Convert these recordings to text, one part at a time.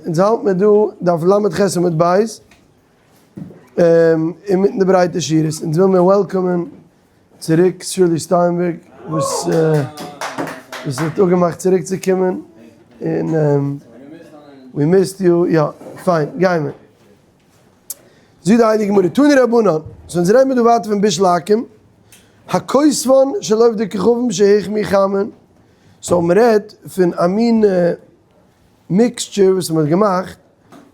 אונז האלט מיר דא דף ל"ח עמוד ב', אינמיטן די ברייטע שורות, אונז וויל מיר welcome ען צוריק שרולי שטיינבערג וואס וואס האט אפגעמאכט צוריק צו קומען, און we missed you, יא פיין גיימער. זאגט די הייליגע גמרא, תנו רבנן, so אונז רעדן מיר דא ווייטער פון בישול עכו"ם, הכותבן של עובדי כוכבים שהוחמו חמין, so מ'רעדט פון א מין mixture וואס מען האט געמאכט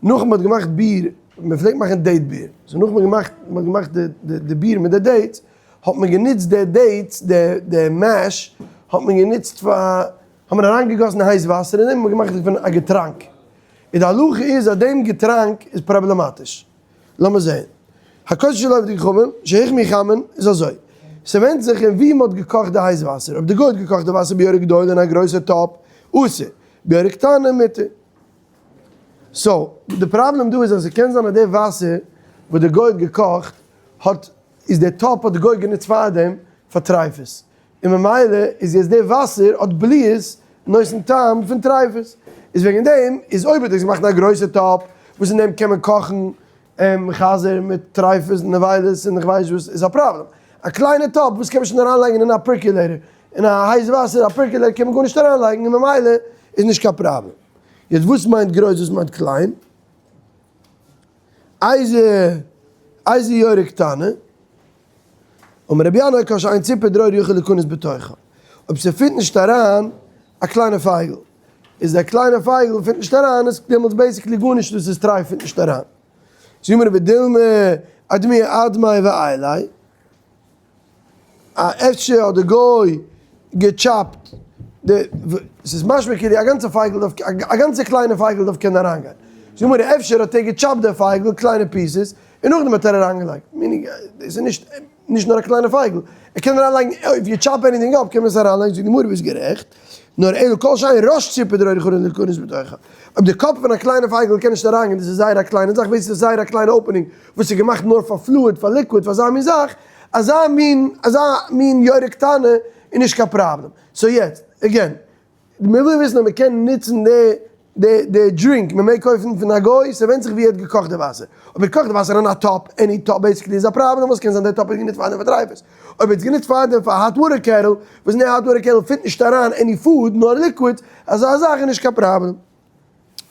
נאך מען האט געמאכט ביר, מען פלעגט מאכן date ביר, so נאך מען האט געמאכט, מען האט געמאכט די ביר מיט די dates, האט מען גענוצט די dates, די mash האט מען גענוצט פאר, האט מען אריינגעגאסן הייס וואסער אין דעם און מען האט געמאכט דערפון א געטראנק, און די הלכה איז אז דעם געטראנק איז פראבלעמאטיש, לאמיר זעהן, הכותבן של עובדי כוכבים שהוחמו חמין איז אזוי, ס'ווענדט זיך אין ווי מען האט געקאכט די הייס וואסער, אויב די גוי האט געקאכט די וואסער ביורה גדולה אין א גרויסע טאפ, אסור. ביורה קטנה מותר. so, די פראבלעם דא איז אז ס'קען זיין אז די וואסער וואס די גוי האט געקאכט האט איז די טאפ האט די גוי גענוצט פארדעם פאר טריפות, און ממילא איז יעצט די וואסער האט בליעות נותן טעם פון טריפות, איז וועגן דעם איז אויב האט ער עס געמאכט אין א גרויסע טאפ וואס אין דעם קען מען קאכן חזיר מיט טריפות און נבילות און איך ווייס וואס איז א פראבלעם. א קליינע טאפ וואס קען מען שוין אריינלייגן אין א percolator, אין א הייס וואסער א percolator קען מען גארנישט אריינלייגן און ממילא איז נישט קיין פראבלעם. יעצט וואס מיינט גרויס וואס מיינט קליין? איזה איזה יורה קטנה? אמר רבי ינאי כל שאין ציפור דרור יכול להיכנס בתוכה. אויב ס'פיט נישט אריין א קליינע פייגל, איז דער קליינע פייגל פיט נישט אריין איז דעמאלטס basically גארנישט וואס איז טרייף פיט נישט אריין. זאגט מיר ודילמא אדמיה אדמיה ועייליה, א אפשר האט די גוי געטשאפט די, ס'איז משמע כאילו א גאנצע פייגל דארף, א גאנצע קליינע פייגל דארף קענען אריינגיין. זאגט מיר אפשר האט ער געטשאפט די פייגל קליינע pieces און נאכדעם האט ער אריינגעלייגט, meaning דאס איז נישט נישט נאר א קליינע פייגל, ער קען אריינלייגן, אויב you chop anything up קען מען עס אריינלייגן, זאגט די גמרא ביסט גערעכט, נאר אלא כל שאין ראש ציפור דרור יכול להיכנס בתוכה, אויב די קאפ פון א קליינע פייגל קען נישט אריינגיין, דאס איז זייער א קליינע זאך, ווער ס'איז זייער א קליינע opening וואס איז געמאכט נאר פאר fluid, פאר liquid, פאר אזא מין זאך, אזא מין, אזא מין יורה קטנה איז נישט קיין פראבלעם. so יעצט, again, מען וויל וויסן אויב מען קען נוצן די די די drink, מען מעג קויפן פון א גוי, ס'ווענדט זיך ווי ער האט געקאכט די וואסער, אויב ער קאכט די וואסער אין א טאפ, any טאפ basically איז א פראבלעם, וואס קען זיין די טאפ איז גענוצט פאר אנדערע פאר טרייפות, אויב ער האט עס גענוצט פארדעם פאר א hot water kettle, וואס אין די hot water kettle פיט נישט אריין any food נאר liquid, אזא זאך איז נישט קיין פראבלעם.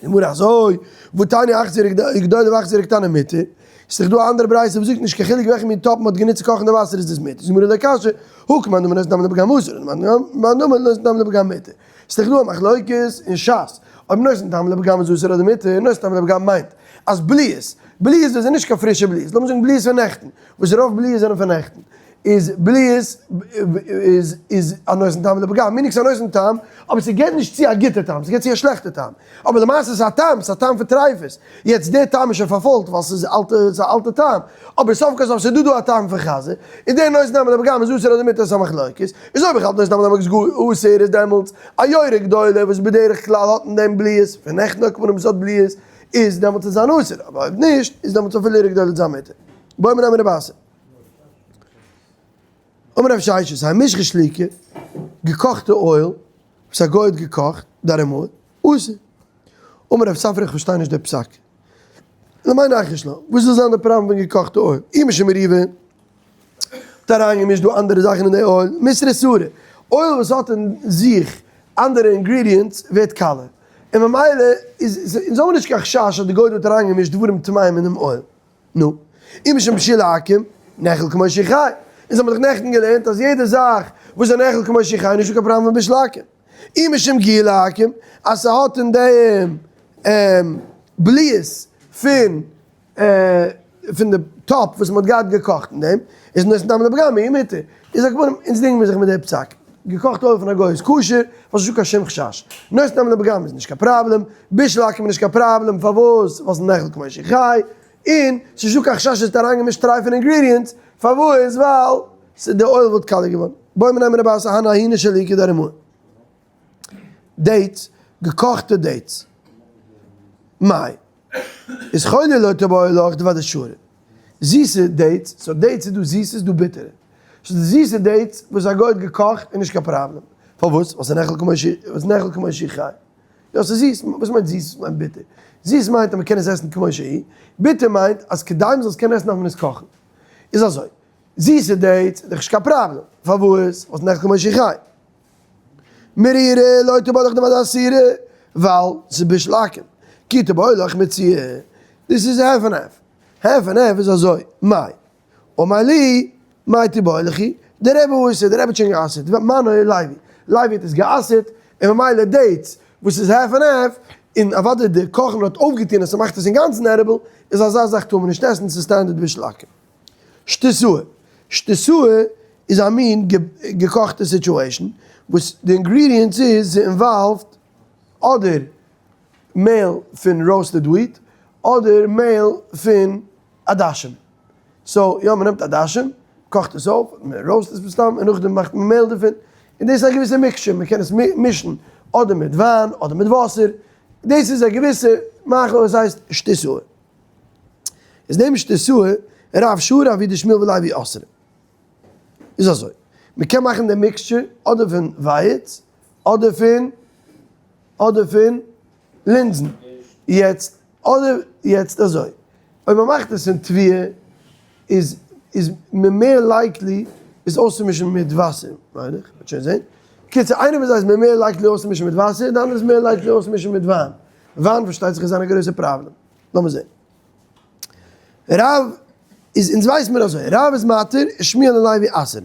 גמרא אזוי, והתניא אחת יורה גדולה ואחת יורה קטנה מותר, איז דאך דא א אנדערע ברייתא וואס זאגט נישט קיין חילוק וועלכע מין טאפ מען האט גענוצט צו קאכן די וואסער איז דאס מותר, זאגט גמרא לא קשיא, הא כמאן דאמר נותן טעם לפגם אסור, ומאן דאמר נותן טעם לפגם מותר. איז דאך דא א מחלוקת אין שס, אויב נותן טעם לפגם איז אסור אדער מותר, נותן טעם לפגם מיינט אז בליעות, בליעות דאס איז נישט קיין פרישע בליעות, לאמיר זאגן בליעות פון נעכטן, וואס רוב בליעות זענען פון נעכטן, איז בליעות איז איז א נותן טעם לפגם, meaning ס'איז א נותן טעם, אבער ס'געט נישט צו א גוטע טעם, ס'געט צו א שלעכטע טעם, אבער למעשה ס'איז א טעם, ס'איז א טעם פון טרייפות, יעצט די טעם איז שוין פארפוילט ווייל ס'איז אלטע, ס'איז א אלטע טעם, אבער סוף כל סוף ס'איז דא דא א טעם פון חזיר, און דער נותן טעם לפגם איז אסור אדער מותר איז א מחלוקת, איז אויב איך האלט נותן טעם לפגם איז גאר אסור איז דעמאלטס א יורה גדולה וואס בדרך כלל האט אין דעם בליעות, פון נעכטן אויך קומען ס'האט בליעות, איז דעמאלטס איז זיין אסור, אבער אויב נישט איז דעמאלטס אפילו יורה גדולה זיין מותר. בואי מנמי רב אסי. אמר רב ששת, המשחה שלוקה, געקאכטע oil, וואס א גוי האט געקאכט, דארומאל, אסור. אמר רב ספרא איך פארשטיי נישט די פסק. למאי ניחוש לה, וואס זאל זיין די פראבלעם פון געקאכטע oil? אי משום עירובי, האט אריינגעמישט דא אנדערע זאכן אין די oil, מישרא סרי, oil וואס האט אין זיך אנדערע ingredients ווערט קאלע, און ממילא איז, אונז האבן נישט קיין חשש אז די גוי דא האט אריינגעמישט דברים טמאים אינעם oil. נו, אי משום בישול עכו"ם, נאכל כמו שהוא חי. אונז האבן דאך נעכטן געלערנט אז יעדע זאך וואס איז נאכל כמו שהוא חי נישטא קיין פראבלעם פון בישול עכו"ם. אי משום גיעול עכו"ם, אז ס'האט אין דעם בליעות פון פון די טאפ וואס מ'האט געהאט געקאכט אין דעם, איז נותן טעם לפגם מיהו מותר. איז על כל פנים, אונז דינגען מיר זיך מיט די פסק. געקאכט oil פון א גוי איז כשר, ווייל ס'נישטא קיין שום חשש. נותן טעם לפגם איז נישט קיין פראבלעם, בישול עכו"ם איז נישט קיין פראבלעם, פארוואס? ווייל ס'איז נאכל כמו שהוא חי, און ס'נישט דא קיין חשש אז ס'האט אריינגעמישט טרייפענע ingredients, פארוואס? ווייל די oil וואלט קאלע געווארן. בעא מיניה מרב אסי הני אהיני שלוקי דארמאה. dates, געקאכטע dates. מאי. איז חולי לא תבעי לך דודאי שרי. זיסע dates, so dates איז דא זיסע איז דא ביטערע. so די זיסע dates וואס א גוי האט געקאכט איז נישט קיין פראבלעם. פארוואס? ווייל ס'איז נאכל כמו שהוא חי. יא ס'איז זיס, וואס מיינט זיס? וואס מיינט ביטער? זיס מיינט אז מ'קען עס עסן כמו שהיא, ביטער מיינט אז כדי מ'זאל עס קענען עסן דארף מען עס קאכן. איז אזוי, זיסע dates איז דאך נישט קיין פראבלעם, פארוואס? ווייל ס'איז נאכל כמו שהיא חי. מרירי לא תיבעי לך דמד אסירא, ווייל ס'איז בישול עכו"ם. כי תיבעי לך מציעא. דאס איז half and half. Half and half איז אזוי, מאי. אמר לי, מאי תיבעי לכי, דער רבי אסר'ט, דער רבי האט שוין גע'אסר'ט, מנו לוי, לוי האט עס גע'אסר'ט, און ממילא dates וואס איז half and half, און אוודאי די קאכן האט אויפגעטון אז ס'מאכט עס אינגאנצן edible, איז אזא זאך טאר מען נישט עסן, ס'איז סטענדערט בישול עכו"ם. שתיתאה, שתיתאה איז א מין געקאכטע situation וואס די ingredients איז ס'אינוואלווד אדער מעהל פון roasted wheat אדער מעהל פון עדשים. So יא מ'נעמט עדשים, קאכט עס אויף, מ'ראוסט עס מסתם און נאכדעם מאכט מען מעהל דערפון, און דאס איז א געוויסע mixture, מ'קען עס מישן אדער מיט וויין אדער מיט וואסער, דאס איז א געוויסע מאכל וואס הייסט שתיתאה. איז דעם שתיתאה רב שרא אבוה דשמואל ולוי אסרי. איז אזוי, מ'קען מאכן דעם mixture אדער פון ווייץ אדער פון אדער פון לינזן, יעצט אדער יעצט אזוי, אויב מען מאכט עס אין תבואה איז איז מען מער likely עס אויסצומישן מיט וואסער, מיין איך, מ'וועט שוין זען. קיצור איינער פון זיי איז מען מער likely אויסצומישן מיט וואסער, די אנדערע איז מער likely אויסצומישן מיט וויין. וויין פארשטייט זיך איז זיין א גרויסע פראבלעם. לאמיר זען. רב איז אונז ווייסן מיר אזוי, רב איז מתיר און שמואל און לוי אסר'ן.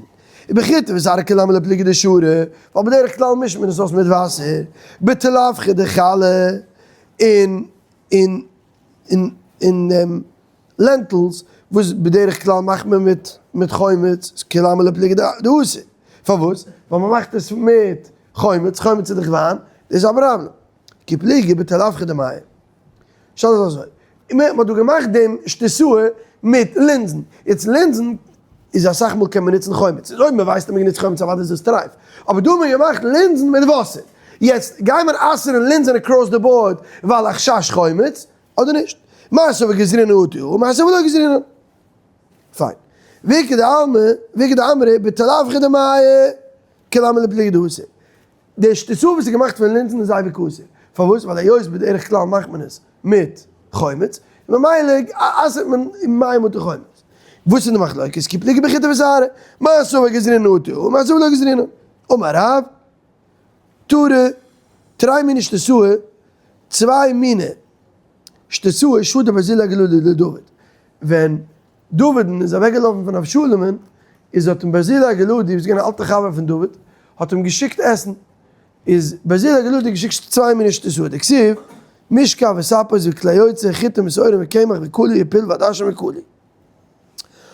ובחיטה ושעורה כולי עלמא לא פליגי דשרי, ווייל בדרך כלל מישט מען עס אויס מיט וואסער. בטלבחא דחלה און און און און דעם lentils וואס בדרך כלל מאכט מען מיט מיט חומץ, איז כולי עלמא לא פליגי דאסור. פארוואס? ווייל מען מאכט עס מיט חומץ, חומץ איז דאך וויין, דאס איז א פראבלעם. כי פליגי בטלבחא דמיא. שאלה איז אזוי, מען האט דא געמאכט דעם שתיתאה מיט לינזן, יעצט לינזן איז אסאך מאל קען מען נוצן חומץ, איז אויב מען ווייסט אז מען גענוצט חומץ אוודאי איז עס טרייף, אבער דא האט מען געמאכט לינזן מיט וואסער, יעצט גיי מיר אסר'ן לינזן across the board ווייל א חשש חומץ, אדער נישט? מר סבר גזרינן אטו ומר סבר לא גזרינן. פיין. ואיכא דעלמא, ואיכא דאמרי בטלבחא דמיא כולי עלמא לא פליגי דאסור. די שתיתאה וואס איז געמאכט פון לינזן איז אייביג אסור. פארוואס? ווייל היות בדרך כלל מאכט מען עס מיט חומץ, ממילא אסר'ט מען מים אטו חומץ. וואס איז די מחלוקת? כי פליגי בחיטה ושעורה. מר סבר גזרינן אטו ומר סבר לא גזרינן. אמר רב, תרי, תרי מיני שתיתאה, צוויי מיני שתיתאה שדר ברזילי הגלעדי לדוד. ווען דוד'ן איז אוועקגעלאפן פון אבשלומ'ן, איז האט אים ברזילי הגלעדי, וואס איז געווען א אלטער חבר פון דוד, האט אים געשיקט עסן, איז ברזילי הגלעדי געשיקט צוויי מיני שתיתאה, דכתיב, משכב וספות וכלי יוצר, חיטים ושעורים וקמח וקלי ופול ועדשים וקלי.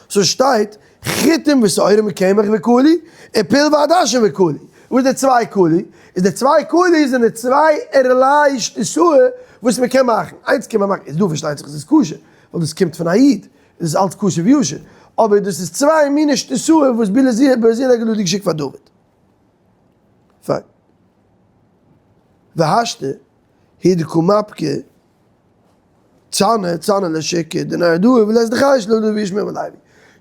so שטייט, חיטים ושעורים וקמח וקלי, ופול ועדשים וקלי. וואס איז די צוויי קלי? איז די צוויי קלי זענען צוויי ערליי שתיתאה וואס מען קען מאכן. איינס קען מען מאכן, איז דא פארשטייט זיך איז עס כשר, ווייל דאס קומט פון א איד, איז עס אלץ כשר וישר, אבער דאס איז צוויי מיני שתיתאה וואס ברזילי הגלעדי געשיקט פאר דוד. פיין. והשתא הוא דקא מפקי צנא צנא לשוקא דנהרדעא ולית דחייש לא דוד ושמואל ולוי. זאגט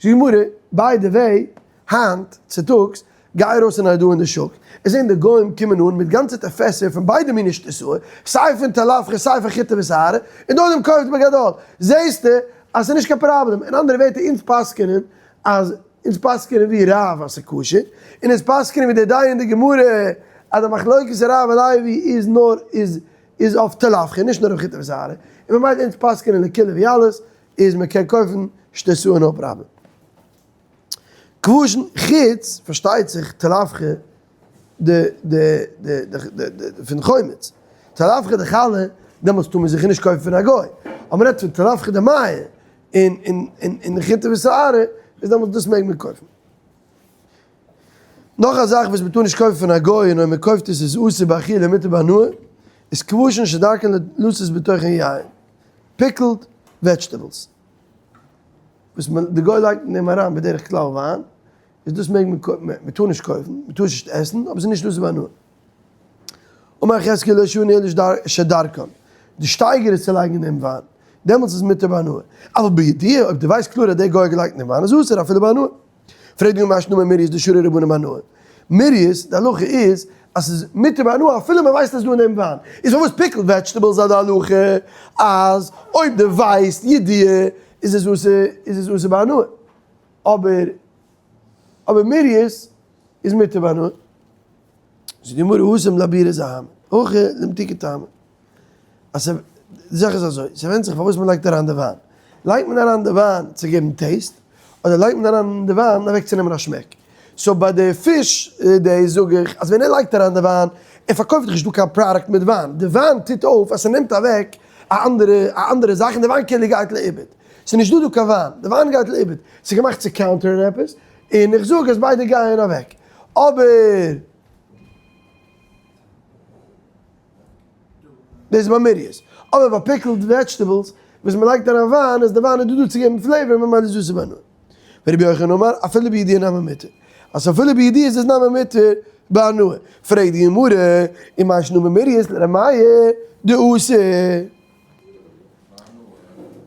די גמרא, by the way, היינט צוטאגס גיי ארויס אין נהרדעא אין די שוק, עס זעהן די גוים קומען אן מיט גאנצעטע פעסער פון ביידע מיני שתיתאה, סיי פון טלבחא סיי פון חיטה ושעורה, און נאכדעם קויפט בגדול, זעהסטו אז ס'איז נישט קיין פראבלעם, אין אנדערע ווערטער אונז פסק'ענען אז אונז פסק'ענען ווי רב אז ס'איז כשר, און אונז פסק'ענען ווי די דיין אין די גמרא אז די מחלוקת רב ולוי איז נאר איז איז אויף טלבחא נישט נאר אויף חיטה ושעורה, און ממילא אונז פסק'ענען לקולא ווי אלעס איז מ'קען קויפן שתיתאה no problem. כבשן, חוץ פארשטייט זיך טלבחא די די די די די פון חומץ, טלבחא דחלה, דעמאלטס טאר מען זיכער נישט קויפן פון א גוי, אבער מען רעדט פון טלבחא דמיא און און און און חיטה ושעורה, איז דעמאלטס דאס מעג מען קויפן. נאך א זאך וואס מען טאר נישט קויפן פון א גוי און אויב מען קויפט עס איז אסור באכילה מותר בהנאה, איז כבשן שדרכן לתת בתוכן יין, pickled vegetables. וואס מען די גוי לייגט אין דעם אריין בדרך כלל וויין, איז דאס מעג מען קויפן, מען טאר נישט קויפן, מען טאר נישט עסן, אבער ס'איז נישט אסור בהנאה. אמר חזקיה לא שנו אלא שדרכן, די שטייגער איז צו לייגן אין דעם וויין, דעמאלטס איז מותר בהנאה, אבל בידיעה אויב דו ווייסט קלאר אז דער גוי האט געלייגט אין דעם וויין איז אסור אפילו בהנאה. פרעגט די גמרא מאי שנא ממיריות דשרו רבנן בהנאה. מיריות, די הלכה איז. אז ס'איז מותר בהנאה אפילו מען ווייסט אז דא אין דעם וויין. איז פארוואס pickled vegetables איז די הלכה אז אויב די ווייסט ידיעה איז עס אסור איז עס אסור בהנאה אבער אבער מיריות איז מותר בהנאה. זאגט די גמרא התם לעבורי זוהמא הכא למתוקי טעמא. אז ס' די זאך איז אזוי, ס'ווענדט זיך פארוואס מ'לייגט אריין די וויין. לייגט מען אריין די וויין צו געבן taste, אדער לייגט מען אריין די וויין אוועקצונעמען א שמעק. so ביי די פיש די זאג איך אז ווען ער לייגט אריין די וויין, ער פארקויפט דאך נישט דא קיין פראדוקט מיט וויין, די וויין טוט אויף אז ס'נעמט אוועק א אנדערע א אנדערע זאך און די וויין כאילו גייט לאיבוד. ס'איז נישט דא דא קיין וויין, די וויין גייט לאיבוד. ס'איז געמאכט צו counter ען עפעס, און איך זאג אז ביידע גייען אוועק. אבער. דאס איז ביי מיריות. אבער ביי pickled vegetables וואס מען לייגט אריין וויין איז די וויין איז דא דא צו געבן flavor ממילא איז אסור בהנאה. ורבי יוחנן אמר אפילו בידיעה נמי מותר. אז אפילו בידיעה איז עס נמי מותר בהנאה. פרעגט די גמרא, ומאי שנא ממיריות לר' מאיר דאסור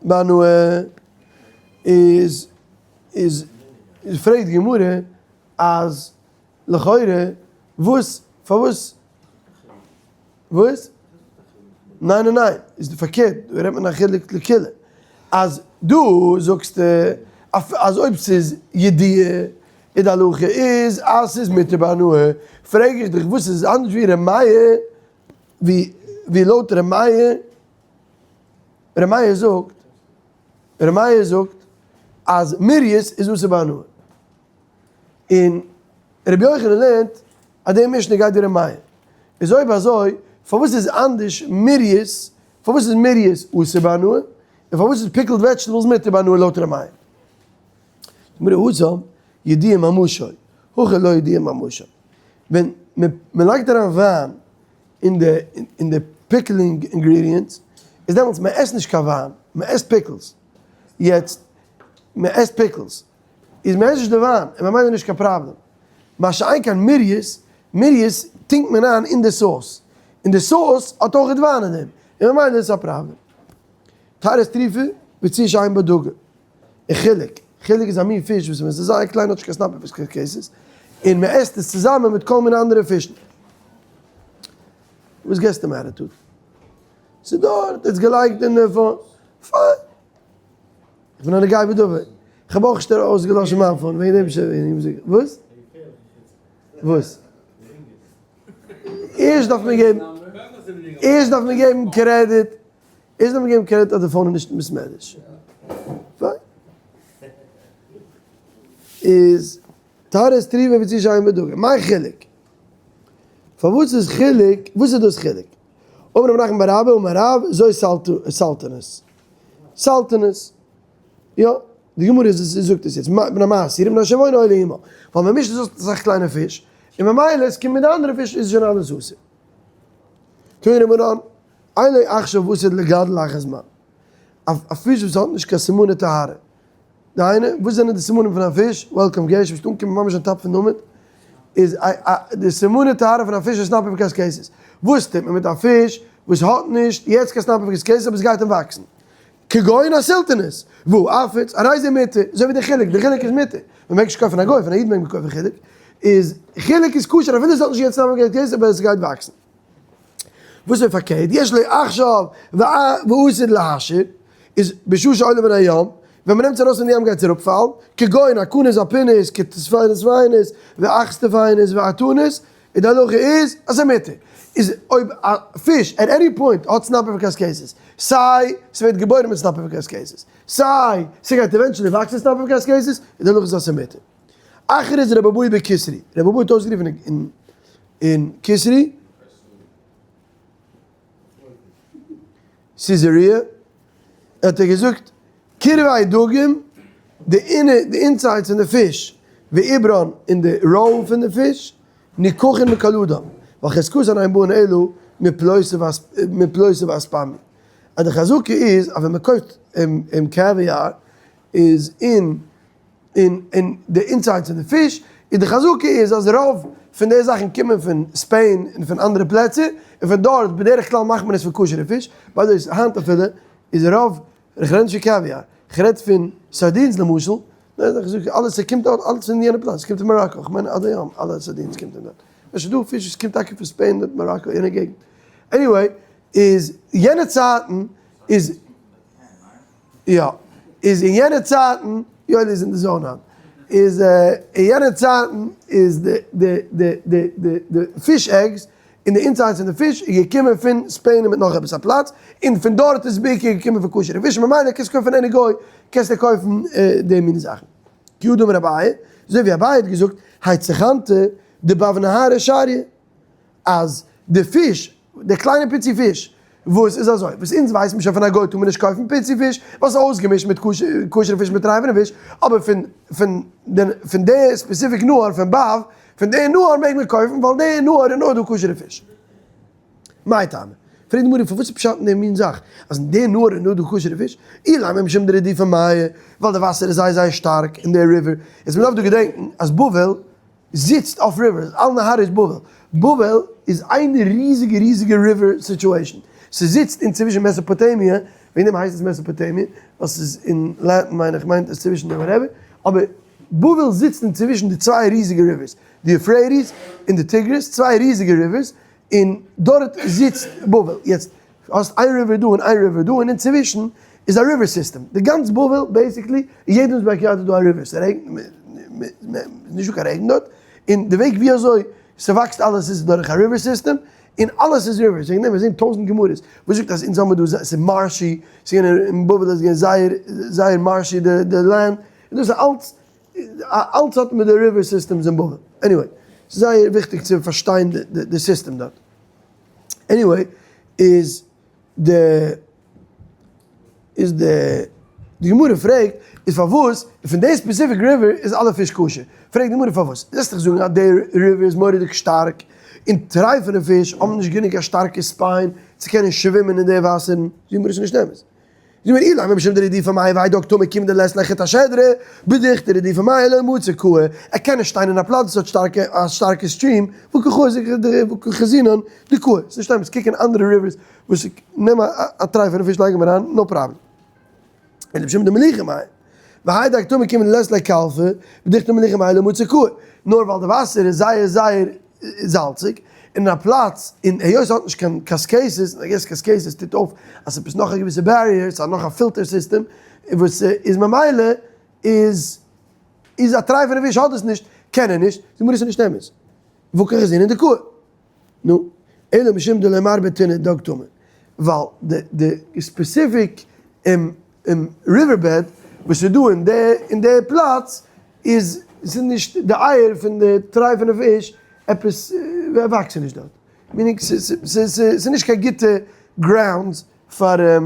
בהנאה. איז איז פרעגט די גמרא אז לכאורה וואס פארוואס וואס? ניין ניין ניין, איז די פארקערט, דא רעדט מען א חילוק לקולא, אז דא זאגסטו אז אויב ס'איז ידיעה איז די הלכה איז אז ס'איז מותר בהנאה, פרעג איך דיך וואס איז אנדערש ווי ר' מאיר, ווי לויט ר' מאיר, ר' מאיר זאגט, ר' מאיר זאגט אז מיריות איז אסור בהנאה. און רבי יוחנן לערנט אז די משנה גייט ווי ר' מאיר. איז אויב אזוי פארוואס איז אנדערש מיריות, פארוואס איז מיריות אסור בהנאה, און פארוואס איז pickled vegetables מותר בהנאה לויט ר' מאיר? גמרא התם ידיעה ממשו, הכא לא ידיעה ממשו. ווען מען לייגט אריין וויין אין די אין די pickling ingredients, איז דעמאלטס מען עסט נישט קיין וויין, מען עסט פיקלס. יעצט מען עסט פיקלס. איז מען עסט נישט די וויין און ממילא נישט קיין פראבלעם. מה שאין כן מיריות, מיריות טונקט מען איין אין די סאוס, און די סאוס האט אויך וויין אין דעם, און ממילא איז עס א פראבלעם. טהרת טריפה ביצה שאין בה דגה, און חילוק, חילוק איז א מין פיש וואס ווען עס איז זייער קליין האט נישט קיין סנפיר וקשקשת, און מען עסט עס צוזאמען מיט כל מיני אנדערע פישן. וואס געסטו מיר attitude? ס'איז דארט, איז געלייגט אין די phone, פיין. איך בין א נוגע בדבר. איך האב אויך שטער אויסגעלאשן מיין phone וועגן דעם ש. וואס? וואס? ערשט דארף מען געבן, ערשט דארף מען געבן קרעדיט, ערשט דארף מען געבן קרעדיט אז די phone איז נישט אין בית מדרש. פיין. איז טהרת טריפה ווי צו שיין בדוגה. מאי חילוק? פארוואס איז חילוק? וואס איז דאס חילוק? אמר רב נחמן בר אבא אמר רב זו סלטנות. סלטנות. יא, די גמרא איז זאגט עס יעצט, מן המעשיר ומן השבעון עולה עמו. ווייל מען מישט עס אויס מיט אסאך קליינע פיש, און ממילא עס קומט מיט די אנדערע פיש איז שוין אלעס אסור. תנו רבנן, אין לו עכשיו ועתיד לגדל לאחר זמן. א פיש וואס האט נישט קיין סימני טהרה. דהיינו, וואס זענען די סימנים פון א פיש? welcome גערשט, ביסט אנגעקומען ממש on top פון עמוד. איז די סימני טהרה פון א פיש איז סנפיר וקשקשת. וואס טוט מען מיט א פיש וואס האט נישט יעצט קיין סנפיר וקשקשת אבער עס גייט אים וואקסן? כגון הסלטנות, והוא עפיץ, הרי זה מותר, אזוי ווי די חילוק, די חילוק איז מותר, מען מעג נישט קויפן א גוי, פון א איד מעג מען קויפן חילוק, איז חילוק איז כשר אפילו עס האט נישט יעצט סנפיר וקשקשת אבער עס גייט וואקסן. וואס איז פארקערט, יש לו עכשיו ועתיד להשאיר, איז בשעה שעולה מן הים, ווען מ'נעמט עס ארויס פון די ים גייט עס אראפפאלן, כגון הכנס הפינס, כספיינס פיינס, ואכסטפיינס ואתונס, און די הלכה איז אז ס'איז מותר. איז אויב א פיש at any point האט סנפיר וקשקשת, סיי ס'ווערט געבוירן מיט סנפיר וקשקשת, סיי ס'גייט eventually וואקסן סנפיר וקשקשת, איז די הלכה איז אז ס'איז מותר. הכריז רבי אבהו בקיסרי, רבי אבהו האט אויסגערופן אין קיסרי, Caesarea, האט ער געזאגט, קרבי דגים, די inner, די insides פון די פיש, ועוברן, און די roe פון די פיש, ניקחין מכל אדם, ווייל חזקתן אין באין אלא מפלוסי ואספמי. אז די חזקה איז אז ווען מען קויפט caviar איז אין און און די insides פון די פיש, און די חזקה איז אז רוב פון די זאכן קומען פון ספעין און פון אנדערע פלעצער, און פון דארט בדרך כלל מאכט מען עס פון כשר'ע פיש, by the way היינט אפילו איז רוב, איך רעד נישט פון caviar, איך רעד פון sardines למשל, אלעס ס'קומט דארט אלעס פון יענע פלאץ, ס'קומט פון מאראקא, איך מיין עד היום אלע sardines קומט פון דארט. עס איז דא פיש וואס קומט טאקע פון ספעין אדער מאראקא יענע געגנט. Anyway, איז יענע צייטן איז יא, איז אין יענע צייטן, יואלי איז אין די zone היינט, איז אין יענע צייטן איז די די די די די די fish eggs און די insides פון די פיש איז געקומען פון ספעין און מיט נאך עפעס א פלאץ, און פון דארט איז בעיקר געקומען פון כשר'ע פיש, ממילא קענסטו קויפן פון any גוי קענסטו קויפן די מינע זאכן. כי הא דאמר אביי, אזוי ווי אביי האט געזאגט, האי צחנתא דבב נהרא שריא, אז די פיש, די קליינע פיצי פיש, וואס איז אזוי, וואס אונז ווייסן שוין פון א גוי טאר מען נישט קויפן פיצי פיש, ווייל ס'איז אויסגעמישט מיט כשר'ע פיש מיט טרייפענע פיש, אבער פון פון פון די specific נהר פון בב, פון די נהר מעג מען קויפן ווייל די נהר איז נאר דא כשר'ע פיש. מאי טעמא? פרעגט די גמרא פארוואס איז פשט אין די מין זאך אז אין די נהר איז נאר דא כשר'ע פיש? אילימא משום דרדיפי מיא, ווייל די וואסער איז זייער זייער שטארק אין די river, יעצט מען דארף דא געדענקן אז בבל זיצט אויף rivers, על נהרות בבל, בבל איז איין ריזיגע ריזיגע river situation, ס'זיצט אינצווישן מעסאפאטעמיע, וועגן דעם הייסט עס מעסאפאטעמיע, ווייל ס'איז אין Latin מיין איך מיינט עס צווישן די whatever, אבער בבל זיצט אינצווישן די צוויי ריזיגע rivers, די יופרעיטיס און די טיגריס, צוויי ריזיגע rivers, און דארט זיצט בבל, יעצט האסט איין river דא און איין river דא און אינצווישן איז א river system, די גאנץ בבל basically אין יעדעמס backyard איז דא א river, ס'רעגנט נישט דא קיין רעגן דארט, און די וועג ווי אזוי ס'וואקסט אלעס איז דורך א river system, און אלעס איז rivers, וועגן דעם מיר זעהן טויזענט גמרות וואס זאגט אז אונז האמיר דא ס'איז marshy, ס'איז געווען אין בבל איז געווען זייער זייער marshy די land, און דאס איז אלץ אלץ האט מיט די river systems אין בבל, anyway ס'איז זייער וויכטיג צו פארשטיין די סיסטעם דארט. Anyway, איז די איז די די גמרא פרעגט איז פארוואס פון די specific river איז אלע פיש כשר, פרעגט די גמרא פארוואס, זעסט דאך זאגן אז די river איז מורא'דיג שטארק און טרייפענע פיש האבן נישט גענוג א שטארקע spine צו קענען שווימען אין די וואסערן, זאגט די גמרא ס'איז נישט אמת. זאג מיר אילימא משום דרדיפי מיא והאי דג טמא כיון דלית ליה חוט השדרה, בדוכתא דרדיפי מיא לא מצי קאי, ער קען נישט שטיין אין א פלאץ וואס האט שטארקע א שטארקע stream, והא קא חזינן דקאי, ס'איז נישט אמת, קוק אין אנדערע rivers וואס נעם א טרייפענע פיש לייג אים אריין, no problem. אלא משום דמליחי מיא והאי דג טמא כיון דלית ליה קלפא, בדוכתא דמליחי מיא לא מצי קאי, נאר ווייל די וואסער איז זייער זייער זאלציג, און אין א פלאץ, און היות ס'האט נישט קיין קאסקעיסעס, און I guess קאסקעיסעס טוט אויף אז ס'איז נאך א געוויסע barrier, ס'האט נאך א filter system, וואס איז ממילא איז איז א טרייפענע פיש האט עס נישט, קען ער נישט, זאג מיר עס איז נישט אמת. והא קא חזינן דקאי. נו, אלא משום דלא מרבה טינא דג טמא, ווייל די די specific river bed וואס איז דא אין די אין די פלאץ איז ס'איז נישט די אייער פון די טרייפענע פיש עפעס וואקסן נישט דארט, meaning ס'איז נישט קיין גוטע grounds פאר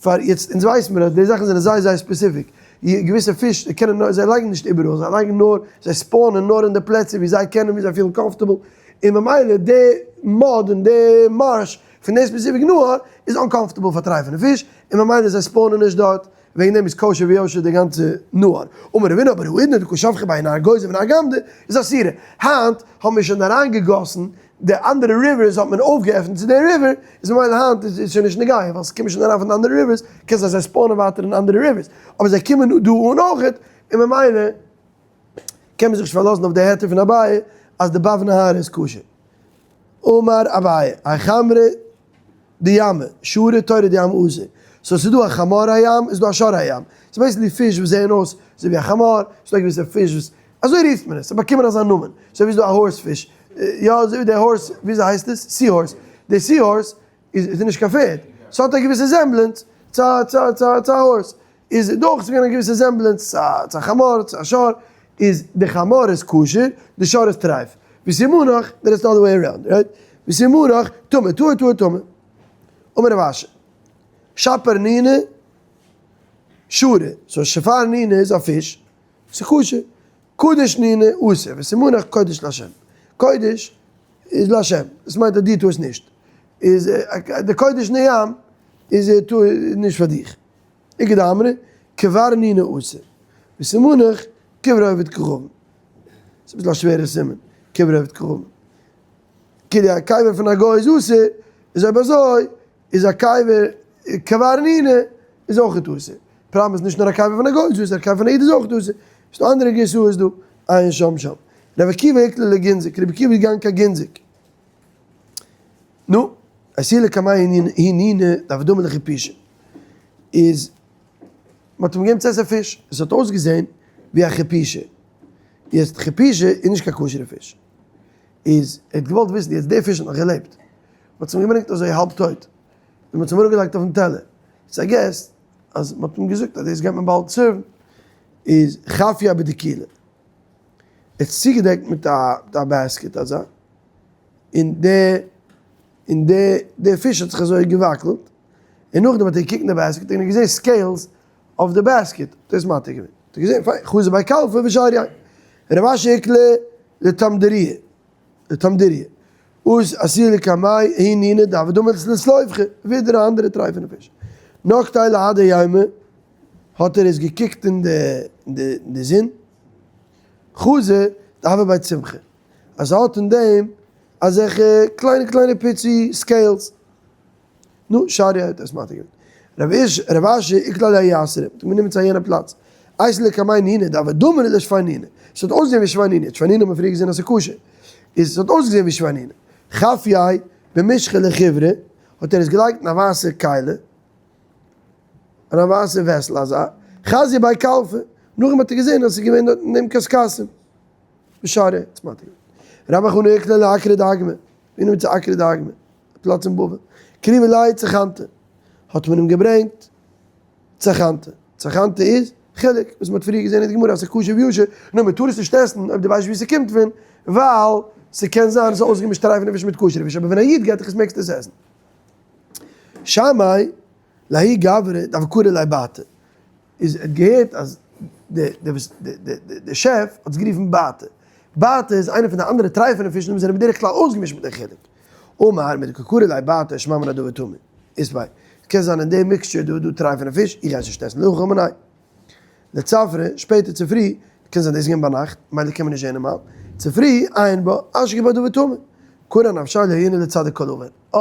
פאר יעצט אונז ווייסן מיר אז די זאכן זענען זייער זייער specific, געוויסע פיש קענען נאר זיי לייגן נישט איבעראל זיי לייגן נאר זיי spawn ען נאר אין די פלעצער ווי זיי קענען ווי זיי פילן comfortable, און ממילא די mud און די marsh פון די specific נהר איז uncomfortable פאר טרייפענע פיש און ממילא זיי spawn ען נישט דארט, וועגן דעם איז כשר ויושר די גאנצע נהר. אמר רבינא אבער האידנא דקא שפכי בי נהר גוזא ונהר גמדא איז אסירא. היינט האבן מיר שוין אריינגעגאסן די אנדערע rivers האט מען אויפגעעפנט צו די river איז ממילא היינט איז שוין נישט נוגע ווייל ס'קומט שוין אריין פון די אנדערע rivers קען זיין זיי spawn ען ווייטער אין אנדערע rivers אבער זיי קומען דא אן אויכעט און ממילא קען מען זיך נישט פארלאזן אויף די היתר פון אביי אז די בב נהר איז כשר. אמר אביי, האי חמרא דימא, שרי תורא דים אסור. So ס'איז דא א חמור הים, איז דא א שור הים. ס'איז basically פיש וואס זעען אויס אזוי ווי א חמור, ס'איז דא געוויסע פיש וואס, אזוי רופט מען עס, ס'האט באקומען אזא נאמען. אזוי ווי ס'איז דא א horse fish, יא אזוי ווי די horse, וויאזוי הייסט עס? Sea horse. די sea horse איז איז נישט קיין פערד, ס'האט א געוויסע semblance צו א צו א צו א horse. איז דאך ס'איז געווען א געוויסע semblance צו א צו א חמור, צו א שור, איז די חמור איז כשר, די שור איז טרייף. וסימנך, דער איז other way around, right? וסימנך, טמא, טהור טהור טמא. אמר רב אשי, שפר נינא שרי, so שפר נינא איז א פיש, ס'איז כשר. קדש נינא אסור, וסימנך קודש להשם. קודש איז להשם, דאס מיינט אז דו טארסט נישט. איז די קודש אין ים איז נישט פאר דיך. איכא דאמרי, כבר נינא אסור. וסימנך קברי עובד כוכבים. ס'איז אביסל א שווערע סימן, קברי עובד כוכבים. כאילו א קבר פון א גוי איז אסור, איז אויב אזוי איז א קבר כבר נינא איז אויכעט אסור. פראבלעם איז נישט נאר א קבר פון א גוי איז אסור, א קבר פון א איד איז אויכעט אסור. ס'דא אנדערע גירסאות דא, עיין שם שם. רבי עקיבא איקלע לגינזק, רבי עקיבא איז געגאנגען קיין גינזק. נו, אתיוהו לקמיה ההוא נינא דהוה דמי לכיפושא. איז, מ'האט אים געגעבן צו עסן פיש, עס האט אויסגעזען ווי א כיפושא. יעצט כיפושא איז נישט קיין כשר'ע פיש. איז, ער האט געוואלט וויסן, יעצט דער פיש האט נאך געלעבט. מ'האט עס אים געברענגט אזוי האלב טויט. און מ'האט עס אים אראפגעלייגט אויפן טעלער. איז I guess אז מ'האט אים געזאגט אז דאס גייט מען באלד serve ן. איז חפייה בדיקולא. ער האט עס צוגעדעקט מיט א basket אזא, און די און די די פיש האט זיך אזוי געוואקלט, און נאכדעם האט ער געקוקט אין די basket און ער האט געזען scales אויף די basket, האט ער עס מתיר געווען, האט ער געזען פיין, חזא ביה קלפא ושרייה, רב אשי איקלע לתמדריא, לתמדריא, אתיוהו לקמיה ההוא נינא דהוה דמי לסלובכא, ווידער א אנדערע טרייפענע פיש, נקטיה להדי יומא, האט ער עס געקוקט אין די זון, חזא דהוה ביה צמחי, אז ס'האט אין דעם אזעלכע קליינע קליינע פיצי scales, נו, שריה האט עס מתיר געווען. רב אשי איקלע לההוא אתרא, האט אים גענומען צו א יענע פלאץ, אתיוהו לקמיה נינא דהוה דמי לשפנינא, ס'האט אויסגעזען ווי שפנינא, שפנינא האט מען פריער געזען אז ס'איז כשר, איז ס'האט אויסגעזען ווי שפנינא, חפייה במשחא לחיורא, האט ער עס געלייגט אין א ווייסע כלי, אין א ווייסע vessel אזא, חזייה ביה קלפא, נאכדעם האט ער געזען אז ס'איז געווען דארט אין דעם קשקשים, ושריה, צמתים. רבה חנא איקלע לעקרא דאגמא, ווי נאמען צו עקרא דאגמא, א פלאץ אין בבל, קריבו ליה צחנתא, האט מען אים געברענגט צחנתא, צחנתא איז חילוק, וואס מ'האט פריער געזען אין די גמרא אז ס'איז כשר וישר, נאר מ'טאר עס נישט עסן אויב דו ווייסט וואו ס'קומט פון, ווייל ס'קען זיין ס'איז אויסגעמישט טרייפענע פיש מיט כשר'ע פיש, אבער ווען א איד געט דיך עס מעגסטו עס עסן. שמעיה לההוא גברא דהוה קרי ליה באטע, איז ער האט געהערט אז די שעף האט עס גערופן באטע, באטע איז איינע פון די אנדערע טרייפענע פישן וואס זענען בדרך כלל אויסגעמישט מיט די חילוק, אמר מדקא קרי ליה באטע שמע מינה דבר טמא, איז ביי, קען זיין אין די mixture דא איז דא טרייפענע פיש, איך גיי עס נישט עסן, להכי אמר ניין. לצפרא, שפעטער צופרי, קען זיין דאס איז געווען ביינאכט, מילא קען מען נישט זען נארמאל, צופרי, עיין בה, אשכח בה דבר טמא, קרע נפשיה לא יהא לצדיק כל און, אה,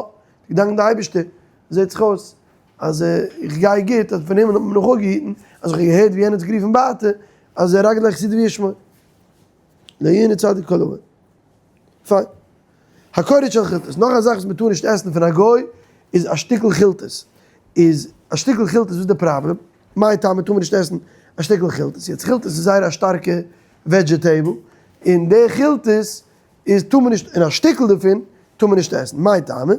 געדאנקט די אייבערשטער, זעט זיך אויס אז איך גיי גוט, אז פון הימל האט מען מיך אפגעהיטן, אז איך האב געהערט ווי יענער האט זיך גערופן באטע, אז ער רגלי חסידי וישמעו. לא יהא לצדיק כל און. פיין. הקורץ של חילתות, נאך א זאך וואס מען טאר נישט עסן פון א גוי, איז א שטיקל חילתות. איז א שטיקל חילתות וואס איז די פראבלעם? מאי טעמא טאר מען נישט עסן א שטיקל חילתות? יעצט חילתות איז זייער א שטארקע vegetable, און די חילתות איז טאר מען נישט, און א שטיקל דערפון טאר מען נישט עסן, מאי טעמא?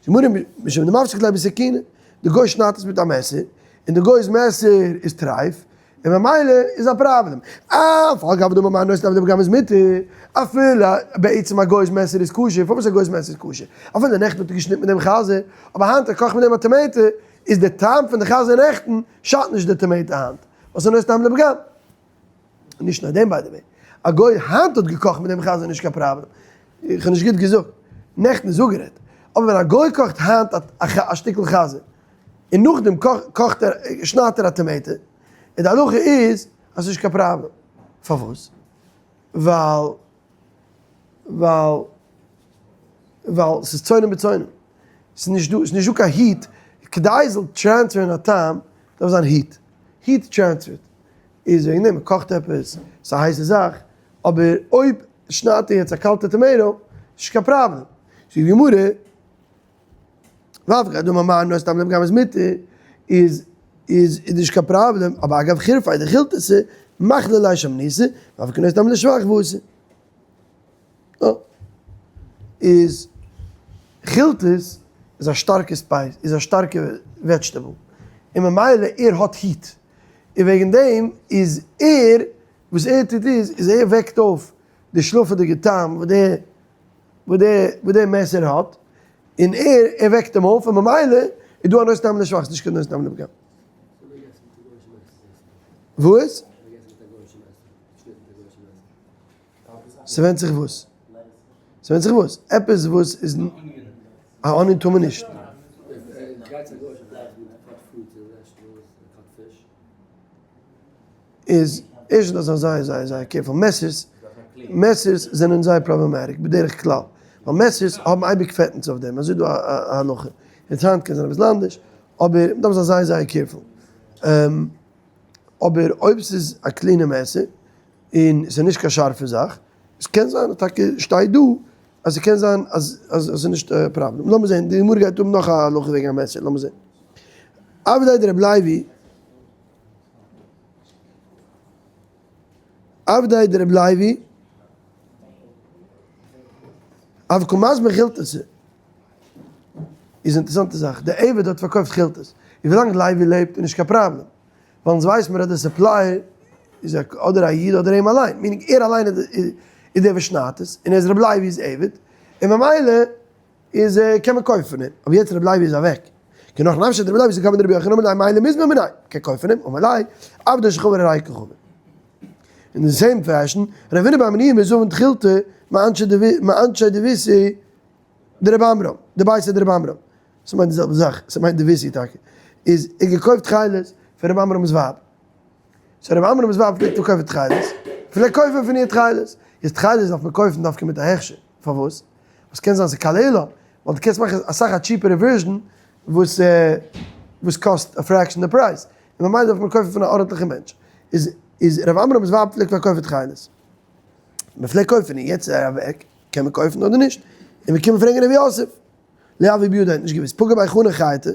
גמרא משום דמפסיק ליה בסכינא, די גוי שניידט עס מיט א מעסער, און די גוי'ס מעסער איז טרייף, און ממילא איז א פראבלעם. אף על גב דאמר מר נותן טעם לפגם איז מותר, אפילו בעצם א גוי'ס מעסער איז כשר, פארוואס א גוי'ס מעסער איז כשר? אפילו נעכטן האט ער געשניטן מיט דעם חזיר, אבער היינט ער קאכט מיט דעם א tomato, איז די טעם פון די חזיר נעכטן שאדט נישט די tomato היינט, ווייל ס'איז נותן טעם לפגם. נישט נאר דעם by the way, א גוי היינט האט געקאכט מיט דעם חזיר נישט קיין פראבלעם, איך האב נישט גוט געזאגט, נעכטן איז אפגערעדט, אבער ווען א גוי קאכט היינט א שטיקל חזיר, און נאכדעם קאכט ער, שניידט ער א tomato, און די הלכה איז אז ס'נישט קיין פראבלעם, פארוואס? ווייל ווייל ווייל ס'איז צונן בצונן, ס'איז נישט דא, ס'איז נישט דא קיין heat, כדי עס זאל transfer ן א טעם דארף זיין heat, heat transfer ט. איז וועגן דעם מען קאכט עפעס, ס'איז א הייסע זאך, אבער אויב שניידט ער יעצט א קאלטע tomato, איז נישט קיין פראבלעם. זאגט די גמרא, ואף על גב דאמר מר נותן טעם לפגם איז מותר, איז איז איז נישט קיין פראבלעם, אבער אגב חירפיה דחילתתא, מכלי ליה שמניתא, ואף כנותן טעם לשבח ואסור. איז חילתות איז א שטארקע spice, איז א שטארקע vegetable, און ממילא ער האט heat, און וועגן דעם איז ער, וואס ער טוט איז, איז ער וועקט אויף די שלאפעדיגע טעם וואס די, וואס די, וואס די מעסער האט, און ער, ער וועקט אים אויף, און ממילא איז דא א נותן טעם לשבח, ס'נישט קיין נותן טעם לפגם. וואס? ס'ווענדט זיך וואס. ס'ווענדט זיך וואס. עפעס וואס איז. א onion טאר מען נישט. איז ערשטנס דארף זיין זייער זייער זייער careful. מעסערס, מעסערס זענען זייער problematic בדרך כלל. ווייל מעסערס האבן אייביג פעטנס אויף דעם. אזוי איז דא א הלכה. יעצט היינט קען זיין אביסל אנדערש. אבער מ'דארף זיין זייער זייער careful. אבער אויב ס'איז א clean ע מעסער, און ס'איז נישט קיין שארפע זאך. עס קען זיין אז טאקע שטייט דא אז ס'קען זיין אז אז ס'איז נישט א פראבלעם. לאמיר זען, די גמרא גייט האבן נאך א הלכה וועגן א מעסער, לאמיר זען. עבדי דרבי לוי, עבדי דרבי לוי, הוה קא מזבין חילתא. איז אינטערעסאנטע זאך, די עבד האט פארקויפט חילתות, און ווילאנג לוי לעבט איז נישט קיין פראבלעם, ווייל אונז ווייס מיר אז דער supplier איז אדער א איד אדער אים אליין, meaning ער אליין איז דער וואס שניידט עס, און ער איז רבי לוי'ס עבד, און ממילא איז קען מען קויפן פון אים, אבער יעצט רבי לוי איז אוועק, כי נח נפשיה דרבי לוי זכאי מדרבי יוחנן אמר ליה מילא מזמר מיניה, קען קויפן פון אים, אמר ליה, עבדו של חבר הרי כחבר. אין די same fashion, רב הונא בר מניומי זבין תכילתא מאנשי דביתהו דרבי עמרם, דביתיה דרבי עמרם, ס'מיינט די זעלבע זאך, ס'מיינט דביתהו טאקע, איז ער געקויפט תכלת פון רבי עמרם'ס ווייב, so רבי עמרם'ס ווייב פלעגט פארקויפן תכלת, פלעגט קויפן פון איר תכלת, יעצט תכלת דארף מען קויפן דווקא מיט א הכשר, פארוואס? ווייל ס'קען זיין ס'איז קאלעלא, ווייל דו קענסט מאכן אסאך א cheaper ערע version וואס וואס קאסט א fraction די פרייז, און ממילא דארף מען קויפן פון א ארנטליכע מענטש, איז איז רבי עמרם'ס ווייב פלעגט פארקויפן תכלת, מען פלעגט קויפן און יעצט איז ער אוועק, קען מען קויפן אדער נישט? און מיר קומען פרעגן רבי יוסף. לא הוה בידיה האט נישט געוואוסט. פגע ביה חנן חייטא,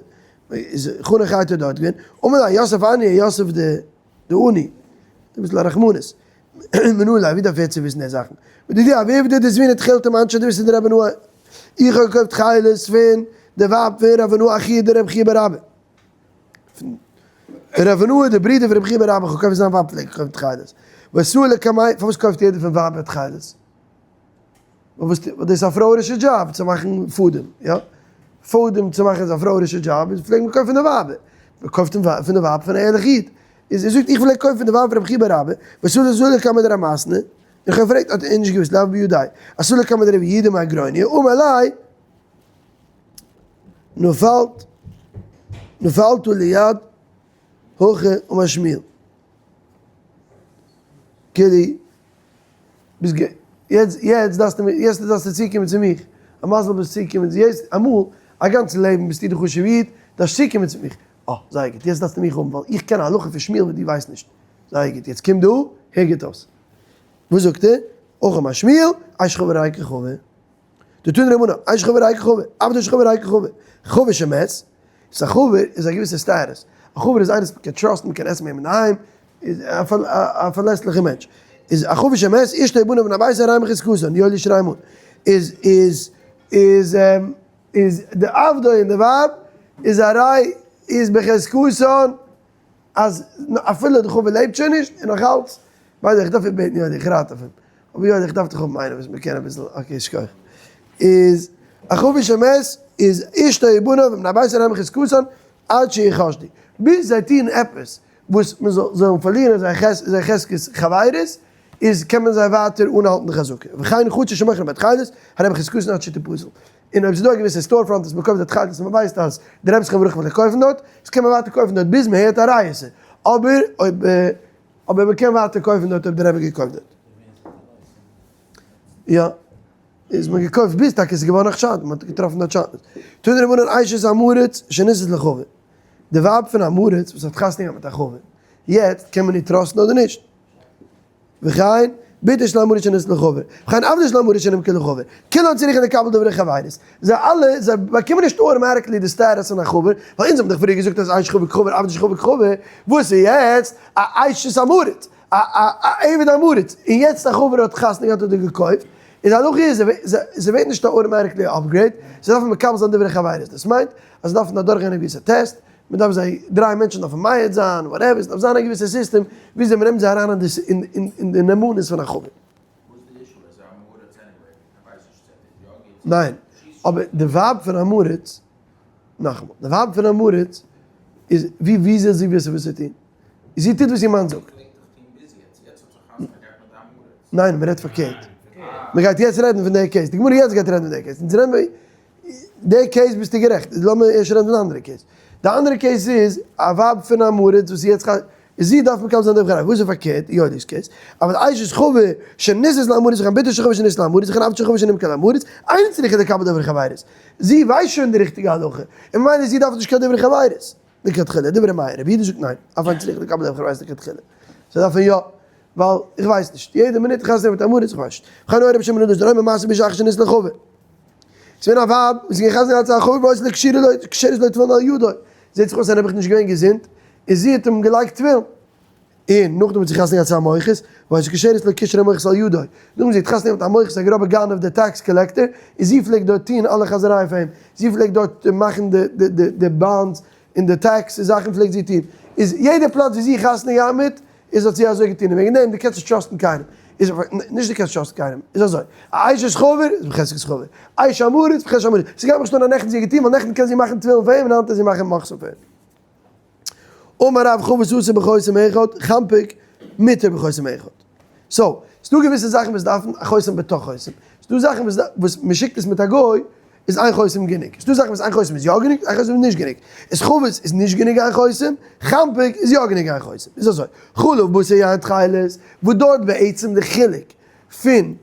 איז חנן חייטא דארט געווען, אמר ליה יוסף עניא, יוסף די די עני, אביסל א רחמנות, מנא ליה, ווי דארף ער צו וויסן די זאכן? ודידי הוה עבדא דזבינא תכלתא מאנשי דביתהו דרבי אבינא, איך האב געקויפט תכלת פון די ווייב פון רב אבינא אחוה דרבי חייא בר אבא. ר' אבינא די ברודער פון רבי חייא בר אבא, כ'האב געקויפט זיין ווייב פלעגט קויפן תכלת. ואתאי לקמיה, פארוואס קויפט יעדער פון ווייבער תכלת? ווייל דאס איז א פרויערישע דזשאב צו מאכן פאדעם, יא? פאדעם צו מאכן איז א פרויערישע דזשאב, איז פלעגט מען קויפן פון די ווייבער. מען קויפט פון די ווייב פון א ערליכע איד. איז ער זאגט איך פלעג קויפן פון די ווייב פון רבי חייא בר אבא, ואתאי אתאי לקמיה דרב מתנא, איך האב געפרעגט האט ער נישט געוואוסט, לאו בידיה, אתאי לקמיה דרב יהודה מאגרוניא, אמר ליה, נפלת נפלת ליד הכי אמר שמואל. כאילו, ביסט גע, יעצט יעצט דארפסטו מיר, יעצט דארפסטו צוקומען צו מיך, א מזל ביסט צוגעקומען צו יעצט, אמאל, א גאנץ לעבן ביסטו די חשוב'ע איד, דארפסט צוקומען צו מיך, אה, זייער גוט, יעצט דארפסטו מיך האבן, ווייל איך קען א הלכה פון שמואל וואס דו ווייסט נישט, זייער גוט, יעצט קום דא, הער גוט אויס. וואס זאגט ער? הכי אמר שמואל, אשת חבר הרי כחבר. דתנו רבנן, אשת חבר הרי כחבר, עבדו של חבר הרי כחבר, חבר שמת, איז א חבר איז א געוויסע status, א חבר איז איינער וואס מ'קען trust ן, מ'קען עסן מיט אים אינדערהיים, איז א פארלעסליכע מענטש, איז א חבר שמת, אשתו ובניו ובני ביתו הרי הם בחזקתן, יואלי שריימאן, איז איז איז איז די עבדו און די ווייב איז הרי איז בחזקתן אז אפילו די חבר לעבט שוין נישט און נאכאלץ, by the way איך דארף איבערבעטן יואלי איך רייט אויף אים, אבער יואלי איך דארף דיך האבן איינער וואס מיר קען אביסל, okay שכוח. איז א חבר שמת איז אשתו ובניו ובני ביתו הרי הם בחזקתן עד שיחשדו, ביז זיי טוען עפעס וואס מען זאל זאלן פארלירן זייער חזקת חברות, איז קען מען זיי ווייטער אנהאלטן די חזקה, וכן חצר שמוכרין בה תכלת הרי בחזקתן עד שתפסל. און אויב ס'איז דא א געוויסע store front וואס מ'קויפט דארט תכלת און מ'ווייסט אז די רעבעס חברה ווילן קויפן דארט, איז קען מען ווייטער קויפן דארט ביז מ'הערט א ריעותא, אבער אויב אבער מ'קען ווייטער קויפן דארט אויב די רבי געקויפט דארט. יא, איז מען געקויפט ביז טאקע ס'איז געווארן א חשד, מ'האט געטראפן דארט שעטנז. תנו רבנן אשת עם הארץ שנישאת לחבר, די ווייב פון עם הארץ וואס האט חתונה געהאט מיט א חבר, יעצט קען מען איר trust ן אדער נישט? וכן בתו של עם הארץ שנישאת לחבר, וכן עבדו של עם הארץ שנמכר לחבר, כולן צריכין לקבל דברי חברות, זיי אלע, זיי באקומען נישט automatically די status פון א חבר, ווייל אונז האבן דאך פריער געזאגט אז אשת חבר כחבר עבדו של חבר כחבר, וואס איז יעצט א אשת עם הארץ, א א א עבד עם הארץ, און יעצט א חבר האט חתונה געהאט אדער געקויפט, איז הלכה איז, זיי ווערט נישט א automatically upgrade, זיי דארפן מקבל זיין דברי חברות, דאס מיינט אז זיי דארפן אדורכגיין א געוויסע טעסט, מען דארף זיי, דריי מענטשן דארפן מעיד זיין, whatever, עס דארף זיין א געוויסע סיסטעם וויאזוי מען נעמט זיי אריין אין די נאמנות פון א חבר. ניין, אבער די ווייב פון עם הארץ, נאכאמאל, די ווייב פון עם הארץ איז ווי ווי זאל זי וויסן וואס צו טון? זי טוט וואס איר מאן זאגט. ניין, מען רעדט פארקערט. מען גייט יעצט רעדן פון די case, די גמרא יעצט גייט רעדן פון די case, אונז רעדן מיר די case ביסטו גערעכט, לאמיר ערשט רעדן פון די אנדערע case. די אנדערע case איז א ווייב פון עם הארץ וואס יעצט חי, זי דארף מקבל זיין די בחירה, וואס איז פארקערט, יואלי'ס case, אבל אשת חבר שנישאת לעם הארץ וכן בתו של חבר שנישאת לעם הארץ וכן עבדו של חבר שנמכר לעם הארץ, אינה צריכה לקבל דברי חברות. זי ווייסט שוין די ריכטיגע הלכה, און ממילא זי דארף נישט קיין דברי חברות. לכתחילה, דברי מאיר, רבי יהודה זאגט ניין, אף אינה צריכה לקבל דברי חברות לכתחילה. זיי דארפן יא. ווייל איך ווייס נישט, יעדע מינוט איך חזר מיט א מראות, איך ווייס נישט. וכן היה רבי שמעון בן אלעזר אומר מעשה באשה אחת שנישאה לחבר. ס'איז געווען א ווייב וואס איז געווען חתונה געהאט צו א חבר והיתה לו קשורה לו קושרת לו תפילין על ידו. זעט זיך אויס אז ער נעבעך נישט געווען געזונט, און זי האט אים געלייגט תפילין. און נאכדעם האט זי חתונה געהאט צו א מוכס, והיתה קושרת לו קשרי מוכס על ידו. נאכדעם זי האט חתונה געהאט מיט א מוכס א גראבע גנב דער tax collector, און זי פלעגט דארט טוהן אלע חזיריי פאר אים. זי פלעגט דארט מאכן די די די די bonds און די tax זאכן פלעגט זי טוהן. איז יעדע פלאץ ווי זי חתונה געהאט מיט, איז האט זי אזוי געטון און וועגן דעם דו קענסט נישט trust ן קיינעם איז נישט דו קענסט trust ן קיינעם איז אזוי א אשת חבר איז בחזקת חבר אשת עם הארץ בחזקת עם הארץ ס'גייט מיך נישט אן אז נעכטן זי האט געטון ווייל נעכטן קען זי מאכן תפילין פאר אים און היינט קען זי מאכן מחסור פאר אים. אמר רב חבית אסור בחותם אחד חמפק מותר בחותם אחד so ס'דא געוויסע זאכן וואס דארפן א חותם בתוך חותם ס'דא זאכן וואס וואס מ'שיקט עס מיט א גוי איז איין חותם גענוג? ס'דא זאכן וואס איין חותם איז יא גענוג, איין חותם איז נישט גענוג. איז חבית איז נישט גענוג איין חותם, חמפק איז יא גענוג איין חותם. איז אזוי, חלב בשר יין תכלת, וואס דארט בעצם די חילוק פון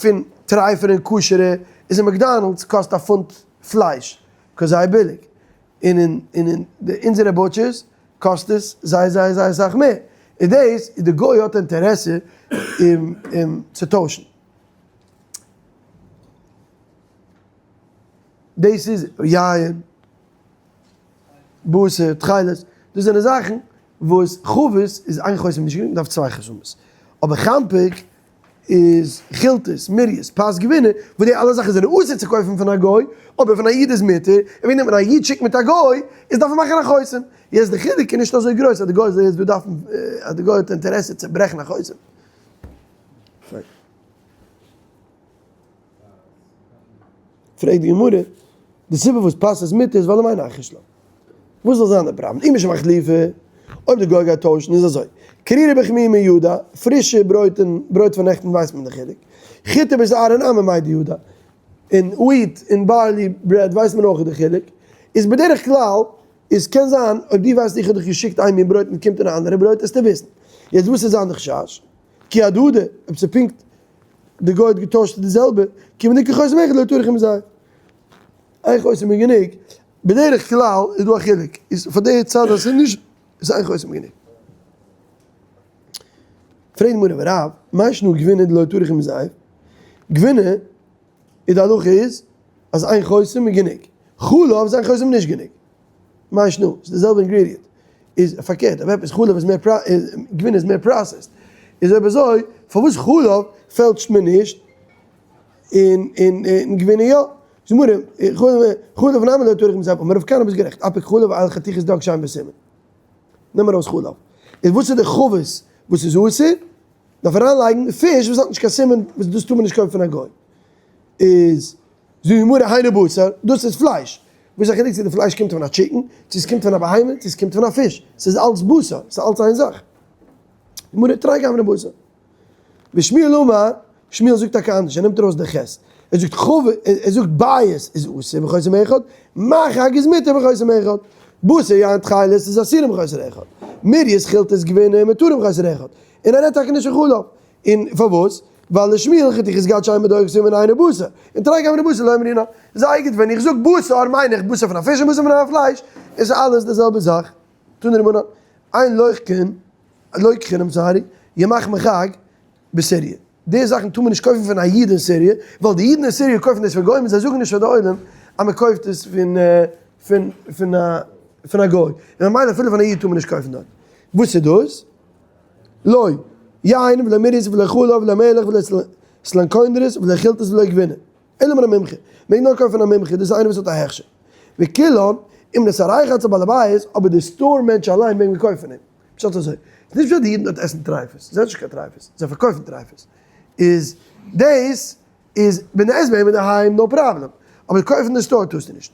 פון טרייפענע און כשר'ע איז אין McDonald's קאסט א פונט פלייש קאסט זייער ביליג, און אין און אין די אונזערע butchers קאסט עס זייער זייער זייער סאך מער. און דאס איז די גוי האט אינטערעסע אים אים צו טוישן. דאס איז יין, בשר, תכלת, דאס זענען זאכן וואס חבית איז איין חותם נישט גענוג, מ'דארף צוויי חותמות. אבער חמפק איז חילתות, מורייס, פת גבינה, וואס די אלע זאכן זענען אסור צו קויפן פון א גוי, אבער פון א איד איז מותר, און וועגן דעם ווען א איד שיקט מיט א גוי, איז דארף מען מאכן א חותם. יעצט די חילוק איז נישט אזוי גרויס אז די גוי זאל יעצט דא דארפן, אז די גוי האט אינטערעסע צו ברעכן א חותם. פרעגט די גמרא, די סיבה וואס פת איז מותר איז ווייל למאי נחש לה. וואס זאל זיין די פראבלעם? אי משום אחלופי, אויב די גוי גייט טוישן איז אזוי, קרירי בחמימא ידע, פרישע ברויט און ברויט פון נעכטן ווייסט מען די חילוק, חיטה בשערא נמי מידע ידע, און wheat און barley bread ווייסט מען אויך די חילוק, איז בדרך כלל איז קען זיין אויב דו ווייסט איך האב דיך געשיקט איין מין ברויט און קומט אן אנדערע ברויט עסטו וויסן. יעצט וואס איז זיין די חשש? כי הדדי, אויב ס'איז פונקט די גוי האט געטוישט די זעלבע, כיוון דאיכא חותם אחד לא טרח ומזייף. איין חותם איז גענוג, בדרך כלל איז דא א חילוק, איז פאר די צד אז ס'איז נישט, איז איין חותם גענוג. פרעגט די גמרא ורב, מאי שנא גבינה דלא טרח ומזייף? גבינה איז די הלכה איז אז איין חותם איז גענוג, חלב איז איין חותם נישט גענוג. מאי שנא, ס'איז די זעלבע ingredient. איז פארקערט, אויב עפעס חלב איז מער גבינה איז מער processed, איז אויב אזוי פארוואס חלב פעלטשט מען נישט און און גבינה יא? זאגט די גמרא, חלב נמי לא טרח ומזייף, אמר רב כהנא ביסט גערעכט, אפיק חלב אייל חתיכת דג שאין בה סימן. נעם ארויס חלב. איז וואס איז די חבית וואס איז אסור? דארף אריין לייגן פיש וואס האט נישט קיין סימן וואס דאס טאר מען נישט קויפן פון א גוי. איז זאגט די גמרא היינו בשר, דאס איז פלייש, וואס איז א חילוק צו די פלייש קומט פון א chicken, צו עס קומט פון א בהמה, צו עס קומט פון א פיש, ס'איז אלץ בשר, ס'איז אלץ איין זאך. גמרא תרי גווני בשר. ושמואל אמר, שמואל זאגט טאקע אנדערש, ער נעמט ארויס די ח', ער זאגט חו, ער זאגט בית איז אסור בחותם אחד, מחג איז מותר בחותם אחד, בשר יין תכלת איז אסור בחותם אחד, מורייס חילתות גבינה מותרים בחותם אחד, און ער רעדט טאקע נישט פון חלב, און פארוואס? ווייל לשמואל חתיכת גד שאין בה סימן היינו בשר, און תרי גווני בשר לא אמרינן. זייער גוט, ווען איך זאג בשר מיין איך בשר פון א פיש און בשר פון א פלייש, איז אלעס די זעלבע זאך. תנו רבנן, אין לוקחין, לוקחין, I'm sorry, ימח מחג בסיריע. די זאכן טאר מען נישט קויפן פון א איד אין סיריע, ווייל די אידן אין סיריע קויפן דאס פון גוים און זיי זאגן נישט פאר די עולם אז מען קויפט עס פון פון פון א פון א גוי, און ממילא אפילו פון א איד טאר מען נישט קויפן דארט. וואס איז דאס? לא יין ולא מורייס ולא חלב ולא מלח ולא סלקונדרית ולא חילתות ולא גבינה, אלא מן המומחה, מעג נאר קויפן א מומחה, דאס איז איינער וואס האט א הכשר. וכולן, אם נתארח אצל בעל הבית, אבער די store מענטש אליין מעג מען קויפן פון אים. פשט אזוי, ס'איז נישט פשט די אידן דארט עסן טרייפות, זיי עסן נישט קיין טרייפות, זיי פארקויפן טרייפות. איז דאס איז ווען דו עסט ביי אים אינדערהיים no problem, אבער קויפן אין די store טארסטו נישט.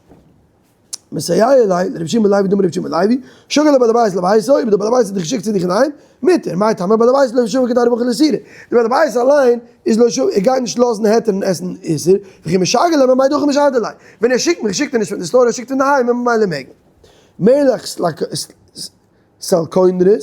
מסייע ליה לרבי שמעון לוי דאמר רבי שמעון לוי, שגר לו בעל הבית לביתו, אויב דער בעל הבית האט דיך געשיקט צו דיך אינדערהיים, מותר, מאי טעמא בעל הבית לא שביק כדאי רבך לאיסורא, דער בעל הבית אליין איז לא שביק, ער גייט נישט לאזן היתר'ן עסן איסור, וכי משגר ליה ממאי דהכי משדר ליה, ווען ער שיקט מיך שיקט ער נישט פון די store ער שיקט אינדערהיים און ממילא מעג מען. מלח סלקונדרית,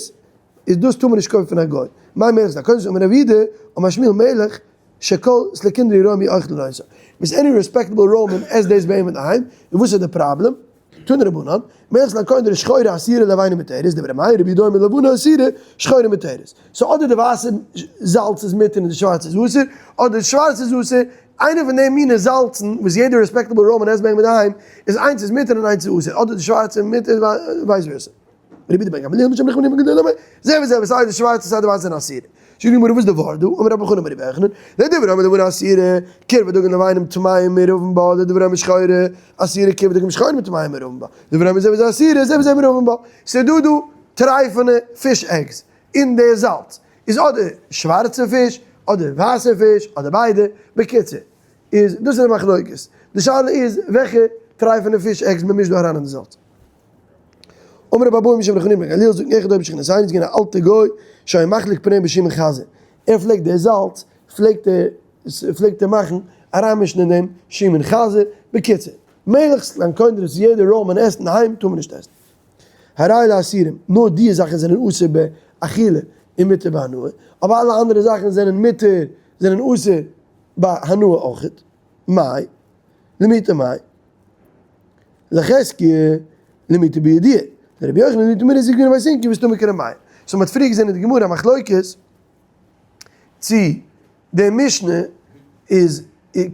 איז דאס טאר מען נישט קויפן פון א גוי, מאי מלח סלקונדרית אמר רב יהודה אמר שמואל מלח שכל סלקינדרי רומי אוכלין אותו, וואס any respectable Roman עסט דאס ביי אים אינדערהיים, און וואס איז די פראבלעם? תנו רבנן, מלח סלאנקוינדרא שחורה אסירה לבנה מותרת, דברי מאיר רבי יהודה אומר לבנה אסירה שחורה מותרת. so אדער די ווייסע זאלץ איז מותר און די שווארצע איז אסור, אדער די שווארצע איז אסור, איינע פון די מיני זאלצן וואס יעדער respectable Roman עסט ביי אים אינדערהיים, איז איינס איז מותר און איינס איז אסור, אדער די שווארצע איז מותר vice versa. רבי יהודה בן גמליאל משום ר' חנינא בן גמליאל אומר, זה וזה וסיי די שווארצע סיי די ווייסע זענען אסור. זאגט די גמרא וואס איז די ווארט דא? אמר רבי חנא אמר רבי יוחנן, לדברי אומר לבנה אסירה, קרבה דגים לבנים טמאים מעורבין בה, לדברי אומר שחורה אסירה קרבה דגים שחורים טמאים מעורבין בה, לדברי אומר זה וזה אסירה זה וזה מעורבין בה. ס'איז דא דא טרייפענע fish eggs אין די זאלץ, איז אדער שווארצע פיש אדער ווייסע פיש אדער ביידע, בקיצור איז דאס איז די מחלוקת, די שאלה איז וועלכע טרייפענע fish eggs מ'מישט דא אריין אין די זאלץ. אמר רבי אבהו משום ר' חנינא בן גמליאל זאגט אחד היה בשכונתינו איז געווען א אלטע גוי שהיה מחליק פניהם בשמן חזיר ער פלעגט די זאלץ פלעגט ער פלעגט ער מאכן אריינמישן אין דעם שמן חזיר בקיצור מלח סלאנקוינדרס וואס יעדער Roman עסט אינדערהיים טאר מען נישט עסן הרי לאסירים נאר די זאכן זענען אסור באכילה און מותר בהנאה אבער אלע אנדערע זאכן זענען מותר זענען אסור בהנאה אויכעט מאי למעוטי מאי. לחזקיה למעוטי בידיעה, דרבי יוחנן למעוטי מינות זקנים ובית אינקי וסתמא כר' מאיר. so מ'האט פריער געזען אין די גמרא א מחלוקת צי די משנה איז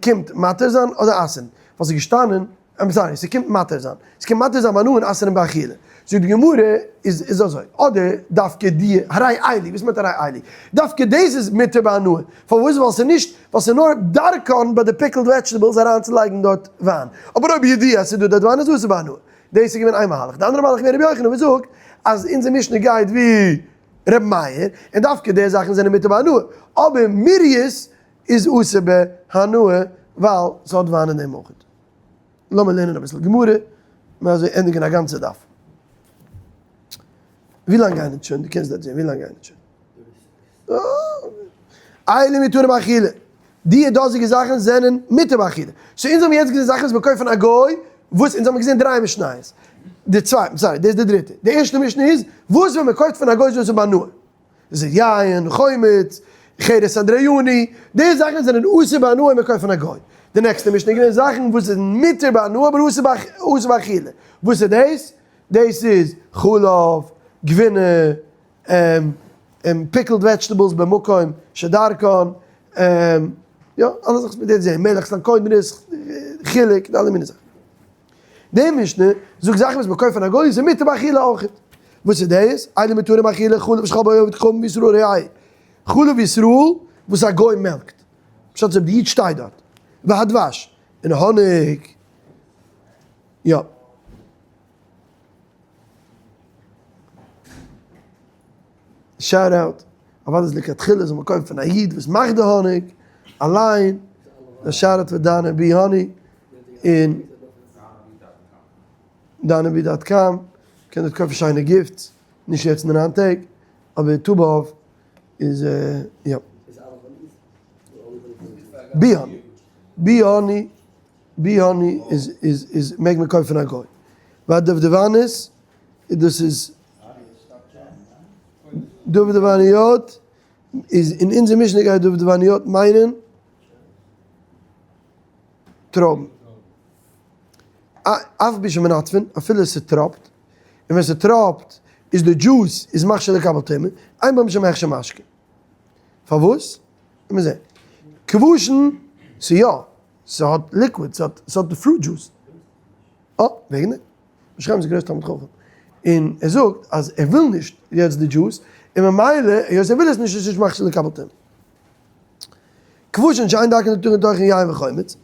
קומט מתיר זיין אדער אסר'ן, ווייל ס'איז געשטאנען, I'm sorry, ס'קומט מתיר זיין, ס'קומט מתיר זיין בהנאה און אסר'ן באכילה. זאגט די גמרא איז איז אזוי, אדער דווקא די הרי אלו, וואס מיינט הרי אלו? דווקא דאס איז מותר בהנאה, פארוואס? ווייל ס'איז נישט, ווייל ס'איז נאר דרכן ביי די pickled vegetables אריינצולייגן דארט וויין, אבער אויב בידיעה אז ס'איז דא דארט וויין איז אסור בהנאה. דאס איז געווען איין מהלך. די אנדערע מהלך איז געווען רבי יוחנן וואס זאגט אז אונזער משנה גייט ווי רבי מאיר, און דווקא די זאכן זענען מותר בהנאה, אבער מיריות איז אסור בהנאה ווייל ס'האט וויין אין דעם אויך. לאמיר לערנען אביסל גמרא, מיר אזוי ענדיגן א גאנצע דף. ווי לאנג גייען אונז שוין? דו קענסט דארט זען ווי לאנג גייען אונז שוין? אלו מותרין באכילה, די דאזיגע זאכן זענען מותר באכילה. so אונז האבן יעצט געזען זאכן וואס מען קויפט פון א גוי, וואס אונז האבן געזען דריי משניות. די צווייטע, sorry, דאס איז די דריטע. די ערשטע משנה איז, וואס ווען מען קויפט פון א גוי איז אסור בהנאה. דאס איז יין, חומץ, חרס אנדריוני, די זאכן זענען אסור בהנאה אויב מען קויפט פון א גוי. די נעקסטע משנה איז געווען זאכן וואס איז מותר בהנאה אבער אסור באכילה. וואס איז דאס? דאס איז חלב, גבינה, pickled vegetables במקום שדרכן, יא, אלע זאכן וואס מען דארף זען, מלח סלאנקוינדרס, חילוק, די אלע מיני זאכן. די משנה זאגט זאכן וואס מען קויפט פון א גוי איז מותר באכילה אויך. וואס איז דאס? אלו מותרין באכילה חלב שחלבו עובד כוכבים וישראל רעהו. חלב ישראל וואס א גוי מעלקט. פשט איז אויב די איד שטייט דארט. והדבש. און האניג. יא. shout out, אוודאי איז לכתחילה זאל מען קויפן פון א איד וואס מאכט די האניג אליין, א shout out פאר Dana Bee Honey און Dana Bee dot com, קען דארט קויפן שיינע gifts, נישט יעצט אין די ניין טעג, אבער טו באב איז יא. Bee honey, bee honey, bee honey איז איז איז מעג מען קויפן פון א גוי. והדובדבנית, דאס איז דובדבניות איז אין אונזער משנה גייט דובדבניות מיינען טרויבן. אף על פי שמנטפין, אפילו ס'טראפט, און ווען ס'טראפט איז די דזשוס איז מכשיר לקבל טומאה, אין בו משום הכשר משקה. פארוואס? לאמיר זען. כבשן, ס'יא, ס'האט liquid, ס'האט די fruit juice. אה, וועגן דעם. משכם איז א גרויס תלמיד חכם. און ער זאגט אז ער וויל נישט יעצט די דזשוס, און ממילא היות ער וויל עס נישט איז נישט מכשיר לקבל טומאה. כבשן שאין דרכן לתוך תוכן יין וחומץ,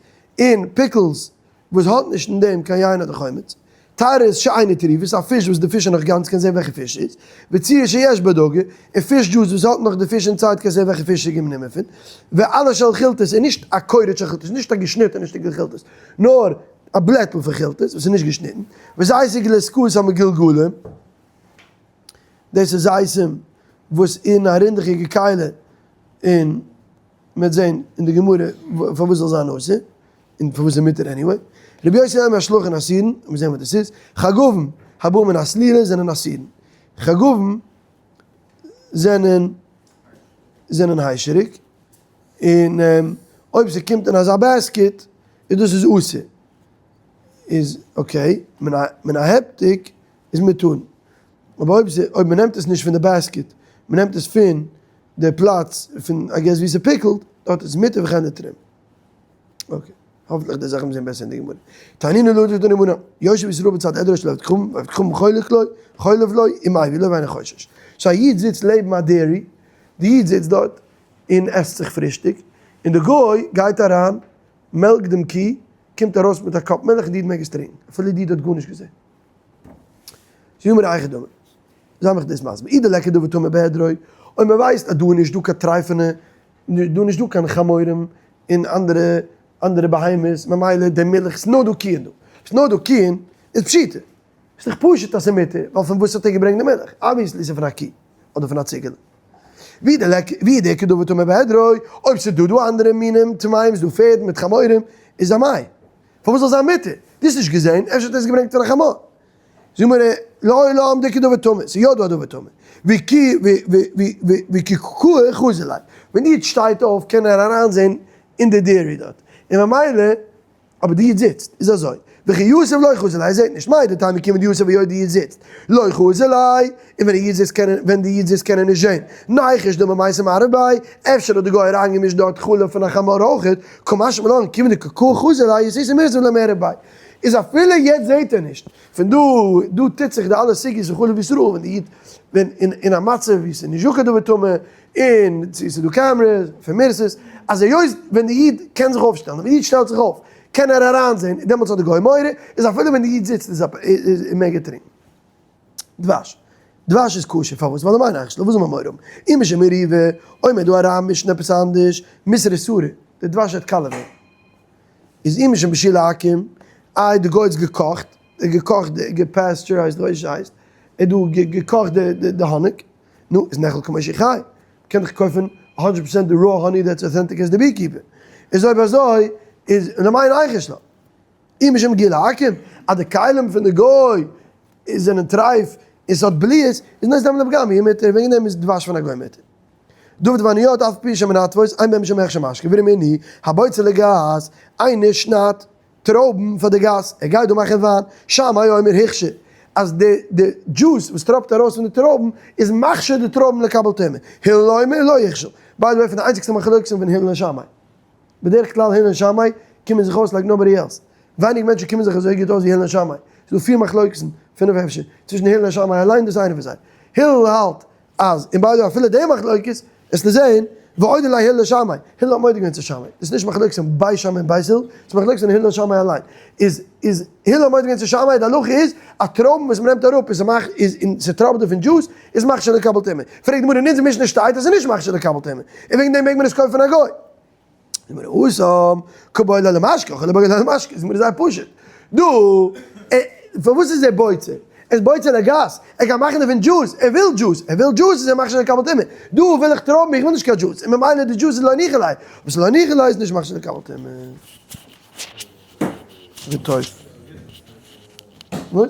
און pickles וואס האט נישט אין דעם קיין יין אדער חומץ. טרית שאינה טריפות, א פיש וואס די פיש איז נאך גאנץ קען זען וועלכע פיש ס'איז. וציר שיש בו דגה, און fish juice וואס האט נאך די פיש inside קען זען וועלכע פיש ס'איז גענומען פון. ועלה של חילתות, און נישט א קורת של חילתות, נישט א געשניטענע שטיקל חילתות, נאר א בלעטל פון חילתות וואס איז נישט געשניטן. וזיתי גלוסקאות המגולגלים, דאס איז זיתים וואס אין א רינדעכיגע כלי, און מ'וועט זען אין די גמרא פארוואס זאל זיין אסור. און פארוואס איז מותר anyway? רבי יוסי אומר השלכין אסורין, לאמיר זען וואס דאס איז, חגבים הבאים מן הסלילה זענען אסורין, חגבים זענען זענען היישעריק, און אויב ס'קומט אין אזא basket איז דאס איז אסור. איז okay, מן ההפטק איז מותרין. אבער אויב אויב מ'נעמט עס נישט פון די basket, מ'נעמט עס פון די פלאץ פון I guess ווי ס'פיקלט, דארט איז מותר וכן די תרומה. okay, האפנטליך די זאכן זענען בעסער אין די גמרא. תנינא לא תתנו אמונה, יושב ישראל בצד עדרו של עבד כוכבים, ועבד כוכבים חולק לו, חולב לו, ומביא לו ואינו חושש. so א איד זיצט לעבן א dairy, די איד זיצט דארט און עסט זיך פרישטאג, און די גוי גייט אריין, מעלקט דעם קי, קומט ארויס מיט א cup מילך און די איד מעג עס טרינקען, אפילו די איד האט גארנישט געזען. זאג מיר היכי דמי, זיי מיך דאס מסביר, אי דליכא דבר טמא בעדרו, אויב מען ווייסט אז דא איז נישט דא קיין טרייפענע, דא איז נישט דא קיין חמורים און אנדערע אנדערע בהמות, ממילא די מילך איז נאר דא קיען דא, ס'איז נאר דא קיען איז פשיטא, איז דאך פשוט אז ס'איז מותר, ווייל פון וואס האט ער געברענגט די מילך? obviously ס'איז פון א קי אדער פון א ציגעלע. ואי דאיכא דבר טמא בעדרו, אויב ס'איז דא דא אנדערע מינים טמאים, ס'איז דא פערד מיט חמורים, איז אמאי? פארוואס זאל זיין מותר? דו האסט נישט געזען, אפשר האט ער עס געברענגט פון א חמור. זאג מיר, לעולם דאיכא דבר טמא, ס'איז יא דא א דבר טמא. וכי קאי חזי ליה. ווען די איד שטייט אויף קען ער אריינזען אין די dairy דארט. און ממילא, אבער די איד זיצט, איז אזוי. וכי יתיב לא חזי ליה, ער זעט נישט. מהו דתימא כיון דיתיב היות די איד זיצט. לא חזי ליה, און ווען די איד זיצט קען ער, ווען די איד זיצט קען ער נישט זען. ניחוש דלמא מייתי מערב ביה, אפשר האט די גוי אריינגעמישט דארט חלב פון א חמור אויכעט, קא משמע לן, כיון דקא קאי חזי ליה, איתויי מירתת ולא מיערב ביה. איז אפילו יעצט זעט ער נישט, פון דא דא טוט זיך די אלע סוגיות פון חלב ישראל, ווען די איד ווען אין אין א מצב ווי ס'איז נישט דא קיין דבר טמא, און צו ס'איז דא cameras פון מירתת, אז היות ווען די איד קען זיך אויפשטעלן, ווען די איד שטעלט זיך אויף קען ער אריינזען, און דעמאלטס האט די גוי מורא, איז אפילו ווען די איד זיצט איז איז מעג ער טרינקען. דבש. דבש איז כשר, פארוואס? ווייל למאי ניחוש ליה, וואס זאל מען מורא האבן? אי משום עירובי, אויב מען וועט דא אריינמישן עפעס אנדערש, מיסרי סרי, די דבש וועט קאלע ווערן. איז אי משום בישולי עכו"ם, איי די גוי האט עס געקאכט, געקאכט די געפעסטשערייזד ווייס נישט הייסט, ער האט דא געקאכט די די האניג, נו איז נאכל כמו שהוא חי, מ'קען דאך קויפן hundred percent די raw honey that's authentic as the beekeeper, איז אויב אזוי איז למאי ניחוש ליה, אי משום גיעולי עכו"ם, אז די כלים פון די גוי זענען טרייף און ס'האט בליעות, איז נותן דם לפגם יהיה מותר, וועגן דעם איז דבש פון א גוי מותר. דוד ועניות אף פי שמנטפות אין בהם משום הכשר משקה ורמינהו הבוצר לגת איינער שניידט טרויבן פאר די גאס ער גייט דא מאכן וויין שמאי אומר הוכשר אז די די דזשוס וואס טראפט ארויס פון די טרויבן איז מכשיר די טרויבן לקבל טומאה הלל אומר לא הוכשר by the way פון די איינציגסטע מחלוקת'ן פון הלל און שמאי בדרך כלל הלל און שמאי קומען זיך אויס like nobody else ווייניג מענטשן קומען זיך אזוי גוט אויס ווי הלל און שמאי ס'איז דא פיר מחלוקת'ן פינף אפשר צווישן הלל און שמאי אליין דאס איז איינע פון זיי הלל האלט אז און by the way אפילו די מחלוקת איז צו זעהן ואודו ליה הלל לשמאי, הלל האט מודה געווען צו שמאי, דאס איז נישט מחלוקת פון בית שמאי און בית הלל, ס'איז מחלוקת פון הלל און שמאי אליין, איז איז הלל האט מודה געווען צו שמאי, די הלכה איז אז טרויבן וואס מ'נעמט אראפ און ס'מאכט איז און ס'טראפט דערפון דזשוס איז מכשיר לקבל טומאה, פרעגט די גמרא אין אונזער משנה שטייט אז ס'איז נישט מכשיר לקבל טומאה, און וועגן דעם מעג מען עס קויפן פון א גוי. התם קא בעי ליה למשקה, הכא לא בעי ליה למשקה, איז מיר זייער פשוט. דא, פארוואס איז ער בוצר? ער איז בוצר לגת, ער גייט מאכן דערפון דזשוס, ער וויל דזשוס, ער וויל דזשוס איז ער מכשיר לקבל טומאה. דא וויל איך טרויבן, איך וויל נישט קיין דזשוס, און ממילא די דזשוס איז לא ניחא ליה. אויב ס'איז לא ניחא ליה איז נישט מכשיר לקבל טומאה. וטוב.